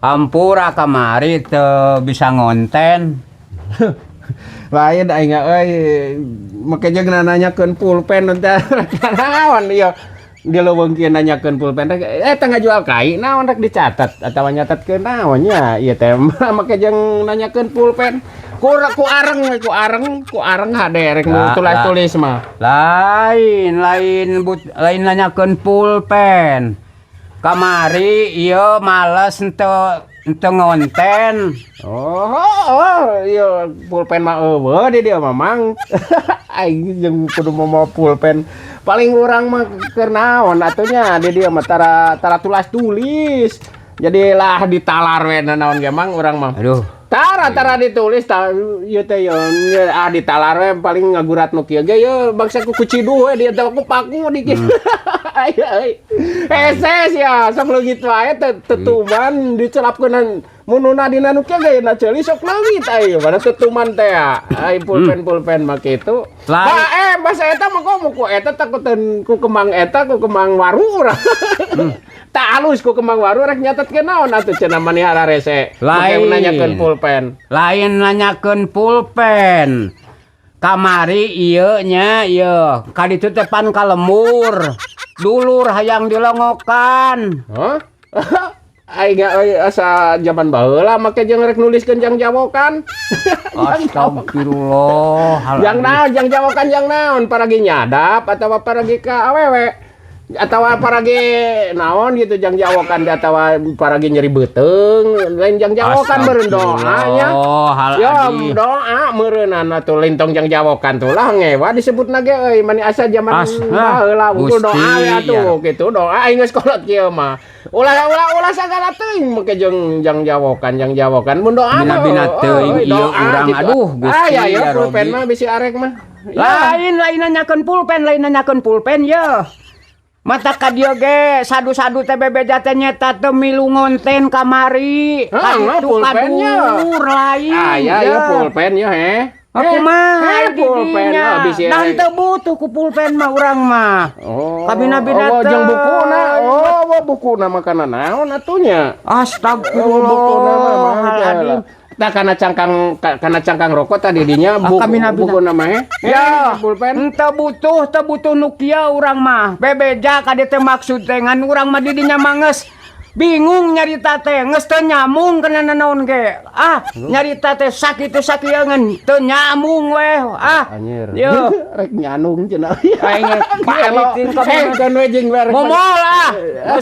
Hampura kamari teu bisa ngonten. Lain aing euy, make jeung nanyakeun pulpen teh naon ieu. Di leuweung kieu nanyakeun pulpen teh eta ngajual kai naon rek dicatat atawa nyatetkeun naon nya ieu teh, make jeung nanyakeun pulpen. Ku areng we, ku areng, ku areng hade rek nu tulis-tulis mah. Lain, lain but, lain nanyakeun pulpen. Kamari ieu males henteu ngonten. Oh, iya, pulpen mah euweuh di dieu mah, Mang. Aing jeung kudu mawa pulpen. Paling urang mah keur naon atuh nya, di dieu mah tara tara tulas tulis. Jadi lah ditalar we naon ge, Mang, urang mah. Aduh. Tara tara ditulis ta ieu teh ye, ah, ditalar we paling ngagurat nu kieu ge ye bangsa ku kuciduh we dia teh ku paku dikit. Aya euy. Hese sia sok leungit wae teh tetuman dicelapkeun mununa dina nu kieu ge na ceuli sok leungit aya mana tetuman teh ya. Ai pulpen-pulpen mah kitu. Lain. Bah bahasa eta mah komo ku eta takuteun ku kembang eta, ku kembang waru urang. Tak halus ku kembang waru rek nyatetkeun naon atuh cenah mani hararese. Lain. Make nanyakeun pulpen. Lain nanyakeun pulpen. Kamari ieu nya ieu kaditu teh pan ka lembur. Dulur hayang dilongokan. Hah? Aing euy asa jaman baheula make jeung rek nuliskeun jang jawokan. Astagfirullah. Jang naon jang jawokan, jang naon, paragi nyadap atawa paragi ka awewe atawa paragi naon gitu jang jawokan atawa paragi nyeri beuteung, lain jang jawokan meureun doa nya. Hal Ya adi. Doa meureunana atuh lintong jang jawokan tuh lah ngewa disebutna ge euy mani asa jaman baheula unggul Gusti, doa we atuh gitu doa aing geus kolot kieu mah. Ulah ulah ulah sagala teuing make jeung jang jawokan, jang jawokan mun doa mah. Bina-bina oh, teuing oh, ieu doa urang, gitu. Aduh, Gusti, Ah, ya, ya, ya pulpen Robi. Mah bisi arek mah. Ya. Lain, lain nanyakeun pulpen, lain nanyakeun pulpen ye. Mata ka dieu ge sadu-sadu teh bebeja teh nyeta teu milu ngonten kamari. Hah, mah Kaditu pulpennya. Kadur lain. Ah, ya, ya pulpen ya he. Aku mah pulpen didinya. ah, bisi Dan arek. teu butuh ku pulpen mah urang mah. Oh. Kabina-bina Oh, jeung teh. bukuna. Oh, wah, bukuna makanan naon atunya? Oh, bukuna mah mah Astagfirullahaladzim. Tah kana cangkang kana cangkang rokok tadi dinya Ah, buku kabina-bina. buku nama he. Ya, pulpen. Henteu butuh, teu butuh nu kieu urang mah. Bebeja ka dieu teh maksud teh ngan urang mah di dinya mah geus bingung nyarita teh, geus teu nyambung kana nanaon ge. Ah, nyarita teh sakitu sakieu ngan teu nyambung weh. Ah, Anjir. Yo. Rek nyanung cenah. Aing balikin ka Eh, kan we jeung Momol ah.